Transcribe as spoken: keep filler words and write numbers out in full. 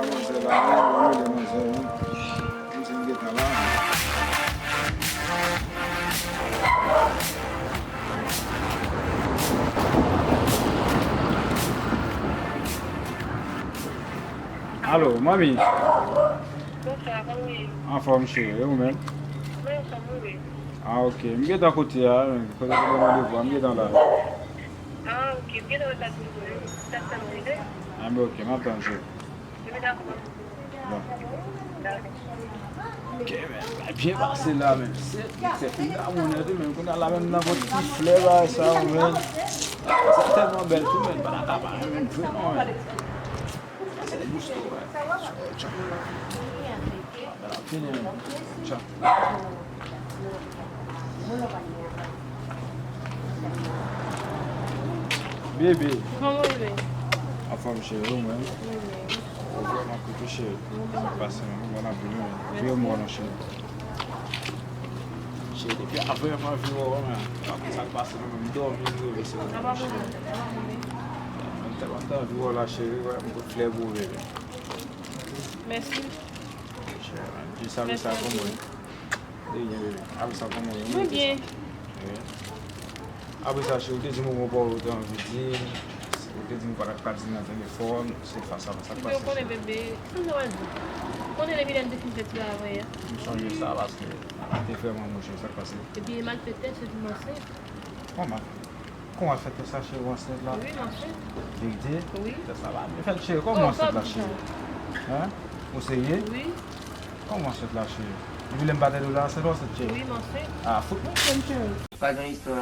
Manzè la, wi, wi, wi, manzè, wi. Menm si m gentan la. Alo, manmi. Bonswa, kòman w ye? Anfòm, cheri. E ou menm? Mwen anfòm, wi. Ah, ok. M gentan kote a, men. Kote w te ban m randevou a, m gentan la. Ah, ok. M gentan wè sa tou, wi. Sa fè m rive. Ah, men ok, m ap tann, cheri. Bon. Ok, men, bagay byen pase la, men. Se, se fin damou nèt, men kounye a la, menm nan vòt ti flè, bagay sa, men. Sa tèlman bèl tou, men, pa ta ka pa renmen vre, non, men. Se gusto, men. Tcha. Bèl ap fini, men. Tcha. Bebe. Kòman w ye? Anfòm, cheri, ou menm? Mwen menm. Ou vrèman koute, cheri. Mwen menm. Sa k pase menm, ou bon anpil, wi, men. Mèsi. Vire m wè w non, cheri. Cheri, depi avè m anvi wè w, men. Pa konn sa k pase non, men m dòmi, m reve, se ou menm, cheri. Mwen tèlman t anvi wè w la, cheri, wè, m pot flè pou ou, bebe. Mèsi. Cheri, men, jis avè sa pou mwen. De rien, bebe. Apre sa, kòman w ye? Mwen byen. Wi. Apre sa, cheri, ou te di m ou gon pawòl ou te anvi di m. Ou te di m ou pa t ap ka di m nan telefòn. Se fas a fas sa k pase, cheri. Ou konnen, bebe, m te wè di. Ou konnen depi lè m te fin fè travay a. M sonje sa paske m te vrèman mouche. Sa k pase? Epi malfektè se di m ansent. Kòman? Kòman w ap fè tèt sa, cheri, w ansent la? Wi, m ansent. Verite? Wi. Tèt sa pa byen fèt, cheri. Kòman w ansent la, cheri? Hein? Ou serye? Wi. Kòman w ansent la, cheri? Depi lè m pa tande w la, ansent ou ansent, cheri? Wi, m ansent. Ah, fout mwen kè m, cheri. Pa gen istwa.